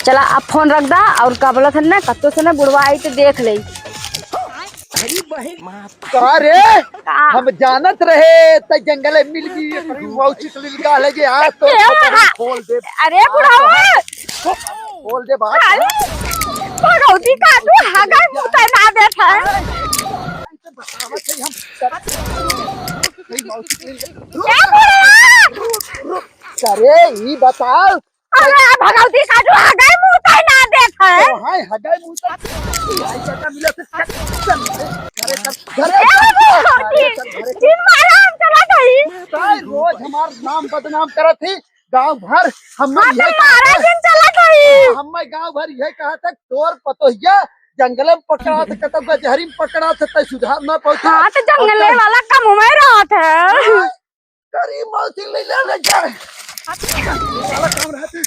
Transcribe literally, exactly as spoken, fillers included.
चला, अब फोन रख दा और का बोलत हन ना, कत्तो से ना बुढ़वा आई तो देख ले। का रे? का? हम जानत रहे त जंगले मिल गई, एकरी मौसी के लील गाल है जे आज तो ए, खतरी हाँ। खोल दे। अरे बुढ़वा! खोल दे बात। अरे, भगौती का तू हगई मुतई ना देत है। बतावत है हम। ए बुढ़वा! अरे, ई बताओ, अरे भगौती का तू हगई मुतई ना देत है। तो हाय हगई मुतई। हाय चाचा मिला से चल, चल, घरे चल, घरे ए चल, भगौती, घरे चल, घरे चल। दिन मारा हम चला गई। ताई रोज हमार नाम बदनाम करत ही गांव भर। हम हाँ, ये तो मारा कहत दिन चला गई। हम गांव भर ये कहत है तोर पतोहिया जंगल में पकड़ा थे, कतौ गजहरी में पकड़ा थे, तै सुधार ना पहुंचा। हाँ, तो जंगले वाला कम में रहत है। हाँ। करी मौसी ले ले, ले जा। साला काम रहत है।